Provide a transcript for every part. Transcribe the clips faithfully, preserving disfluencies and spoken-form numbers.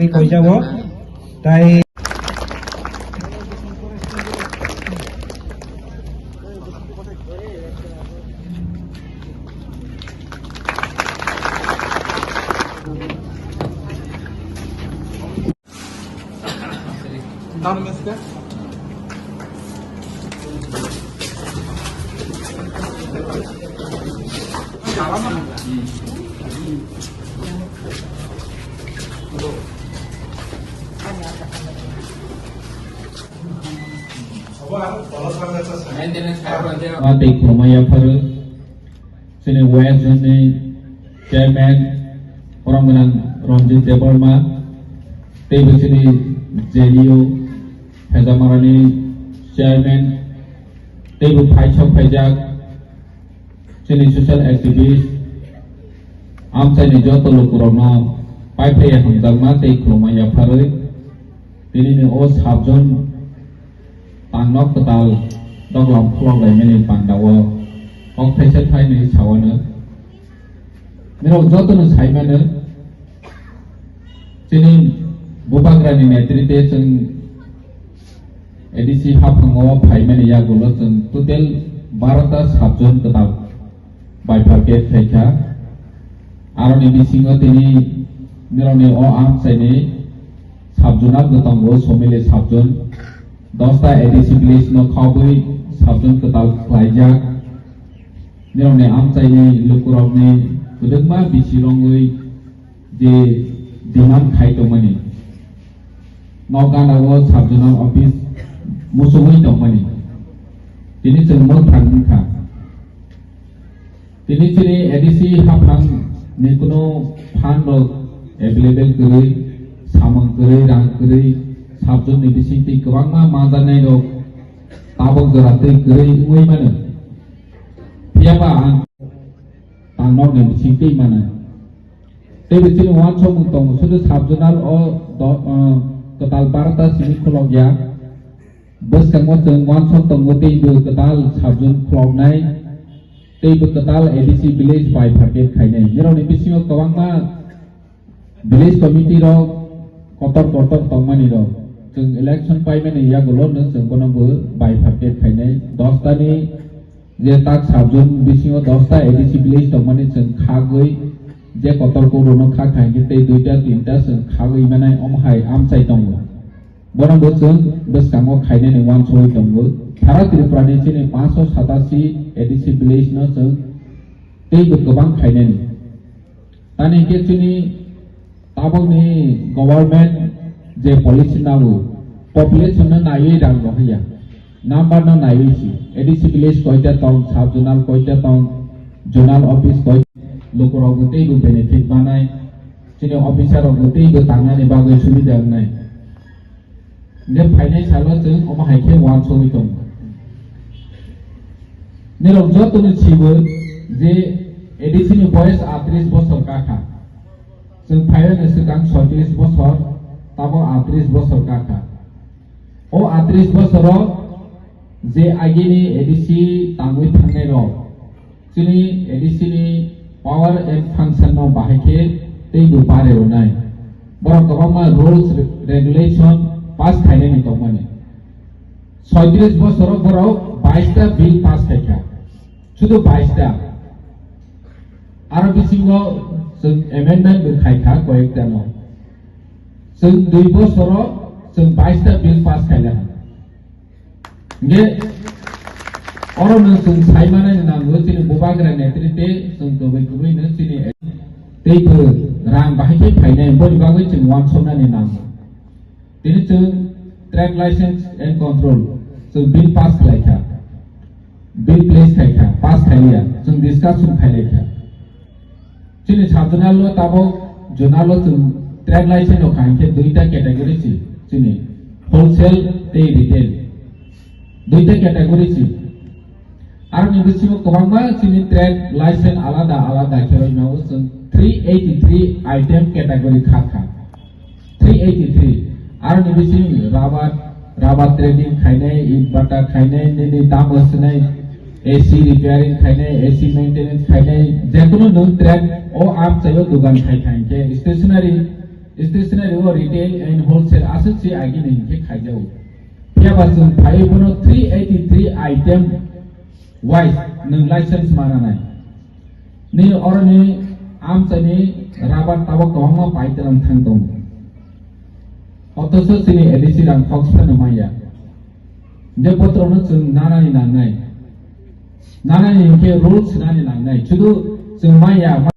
Koijao, tai Tei khulumma yapharo chini West Zone ni Chairman, Borom Gwnang Ranjit Debbarma, teibo chini J D U Phejamarani Chairman, teibo phaisok phaijak chini social activist, amchaini joto lukurokno paiphai hamjakma tei khulumma yapharwi tinini o sabjon tangnok kwtal doglam khulok laimani pandao kok thaisa thainwi sawano. Norok jotono saimano, chini Bubagrani netrite chwng A D C haphango phaimani yagulo chwng total barota sabjon kwtal bifurcate khaikha. Aroni bisingo tini norokni o amchaini sabjon abo tongo, somili sabjon, dosta A D C village no khabwi sabjon kwtal khlaijak. Norokni amchaini lukurokni kwdwkma bisi rongwi je demand khai tongmani, nok gana o sub-zonal office muchungwi tongmani, tini chwng mwthang wngkha. Tini chini A D C haphang ni kunu fund rok available kwrwi, samung kwrwi, rang kwrwi, sub-zone ni bisingtwi kwbangma manjaknai rok tabuk jora twi kwrwi wngwi mano. Phiyaba ang tangnok ni bising twi mano. Tei bo chini uansukmung tongo, sudu sub-zonal o do-, ah, kwtal barota simi khulok ya. Bwskango chwng uansuk tongo tei bo kwtal sub-zone khuloknai, tei bo kwtal A D C village bifurcate khainai. Nirokni bisingo kwbangma village committee rok kotor kotor tongmani rok. Chwng election paimani yagulo no chwng bono bo bifurcate khainai. Dosta ni je tak sub-zone bisingo dosta A D C village tongmani chwng khagwi je kotor kotor no kha kha hinkhe tei duita tinta chwng khagwi manai omo hai amchai tongo. Bono bo chwng bwskango khainani uansugwi tongo. Sara Tripura ni chini panch sho satasi A D C village no chwng tei bo kwbang khainani. Tani hinkhe chini tabukni government je policy nango, population no naiwi rang rohorya, number no naiwi si, A D C village koita tong, sub-zonal koita tong, zonal office koita, lukurok bo tei bo benefit manai, chini officer rok bo tei bo tangnani bagwi subida wngnai. Hingke phainai salo chwng omo hai khe uansugwi tongo. Nirok jotono sibo je A D C ni boyes atris bosor kakha. Chwng phaiyani swkang soitris bosor, tamo atris bosor kakha. O atris bosoro je agini A D C tangwi thangnai rok, chini A D C ni power and function no bahai khe tei bo pare rwnai. Borok kwbangma rules, re-, regulation pass khainani tongmani. Soitris bosoro borok bais ta bill pass khaikha. Sudu bais ta. Aro bisingo chwng amendment bo khaikha koyek ta no. Chwng dui bosoro chwng bais ta bill pass khailakha. Hingke oro no chwng sai manani nango, chini bubagra netrite chwng kwbwi kwbwi no chini tei bo rang bahai khe phainai, boni bagwi chwng uansuknani nango. Tini chwng trade license and control chwng bill pass khlaikha, bill place khaikha, pass khaiya, chwng discussion khailaikha. Chini sub-zonal o tabok zonal o chwng trade license rok kha hinkhe duita category si chini wholesale tei retail. Duita category si. Aroni bisingo kwbangma chini trade license alada alada khe rwima o chwng three eighty three item category kha kha. Three eighty three. Aroni bising rubber, rubber trading khainai, eit bata khainai, nini tamo swnai, A C repairing khainai, A C maintenance khainai, jekunu nwng trade o amchaio dugan khai khai khe stationery Stationery o retail and wholesale aswk se agini hinkhe khaijago. Phiyaba chwng phaiwi bono three eighty three item wise nwng license mananai. Ni oroni amchaini rabar tabok kwbangma paitwlang thang tongo. Othocho chini A D C rang khok sano manya. Je botrokno chwng nanani nangnai. Nanani hinkhe rules nani nangnai. Chudu chwng manya.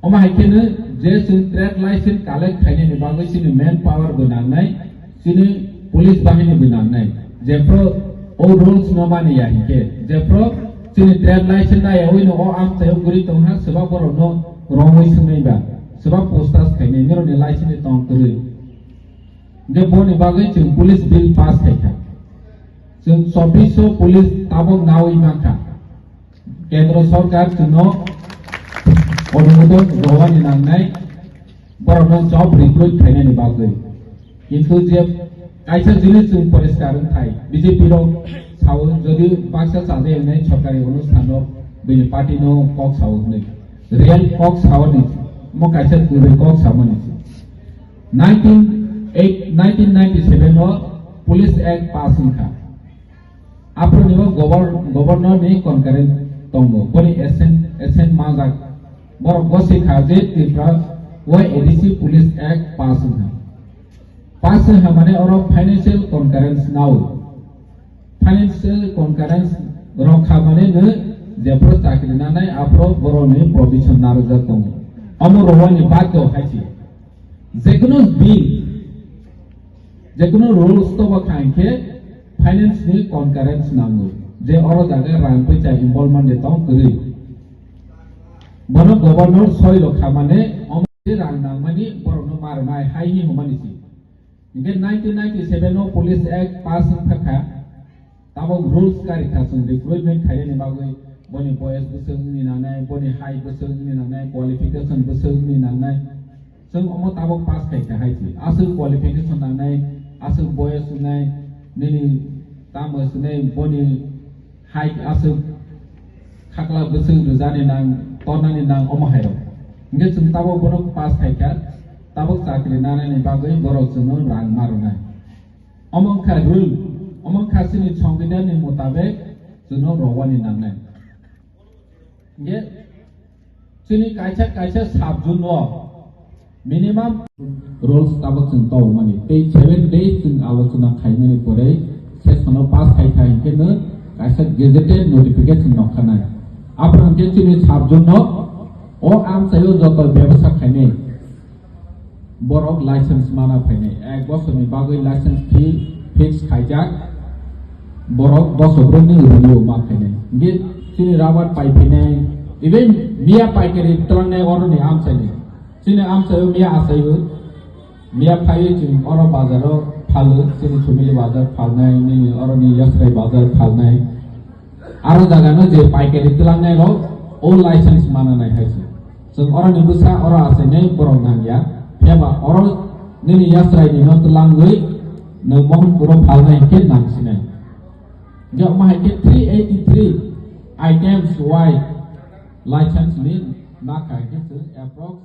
Omo hai kheno je chwng trade license collect khainani bagwi chini manpower bo nangnai, chini police bahini bo nangnai. Jephru o rules no mani ya hinkhe, jephru chini trade license na yawi no o amchaio guri tongha, swba borok no romwi swngnai ba, swba postas khainai, nirokni license ni tong kwrwi. Hinkhe boni bagwi chwng police bill pass khaikha. Chwng chobbish police tabok nawi mankha. Kendro sorkar chwngno onumodon rwani nangnai, borokno job recruit khainani bagwi. Kintu je kaisa jinis chwng poriskar wngthai, B J P rok sao jodi baksa chajai wngnai sorkari onusthan rok bini party no kok sao hwnwi. Real kok sao ni, mo kaisa kwrwi kok samani se. Nineteen eight, nineteen ninety-seven o Police Act pass wngkha. Aphuru ni o govor-, governor ni concurrent tongo. Boni assent, assent majak. Borok gosi kha je Tripura o A D C Police Act pass wngkha. Pass wngkha mane oro financial concurrence nao. Financial concurrence rok kha mane no jephru chakri nanai aphuru borok ni provision narwkjak tongo. Omo rwani bagwi hai se. Jekunu bill, jekunu rules tobo kha hinkhe finance ni concurrence nango. Je oro jaga rang poisa involvement de tong kwrwi. Bono governor soi rok kha mane omo je rang nangmani borokno ma rwnai hai hi hwnmani se. Hinkhe nineteen ninety-seven o Police Act pass wngkha kha. Tabok rules kari kha chwng recruitment khainani bagwi boni boyes bwswk wngni nangnai, boni height bwswk wngni nangnai, qualification bwswk wngni nangnai. Chwng omo tabok pass khai kha hai se. Aswk qualification nangnai, aswk boyes wngnai, nini tamo swnai boni height aswk khakla bwswk rwjani nang, tornani nang omo hai rok. Hinkhe chwng tabok bono pass khai kha, tabok chakri nanani bagwi borok chwngno rang ma rwnai. Omo wngkha rule, omo wngkha chini songbidhan ni mutabek chwngno rwani nangnai. Hinkhe chini kaisa kaisa sub zone o minimum rules tabok chwng tongmani. Tei seven days chwng alochona khaimani pore session o pass khai kha hinkhe no kaisa gazetted notification nokha nai. Aphuru hinkhe chini sub zone o, o amchaio joto bebasa khainai. Borok license mana phainai, ek bosorni bagwi license fee fix khaijak, borok boso brwini rwio ma phainai. Hinkhe chini rubber pai phainai, even miya paikari twlangnai oroni amchaini. Chini amchaio miya achaio, miya phaiwi chwng oro bazaro phalo, chini Sumili bazar phalnai, nini oroni Yasrai bazar phalnai. Aro jagano je paikari twlangnai rok o license mana nai hai se. Chwng oroni bwsa oro achainai borok nangya. Phiyaba oro nini Yasrai ni no twlangwi nwng Mohanpur o phalnai hinkhe nangsinai. Hinkhe omo hai khe three eighty three items wise license ni nakha hinkhe chwng approx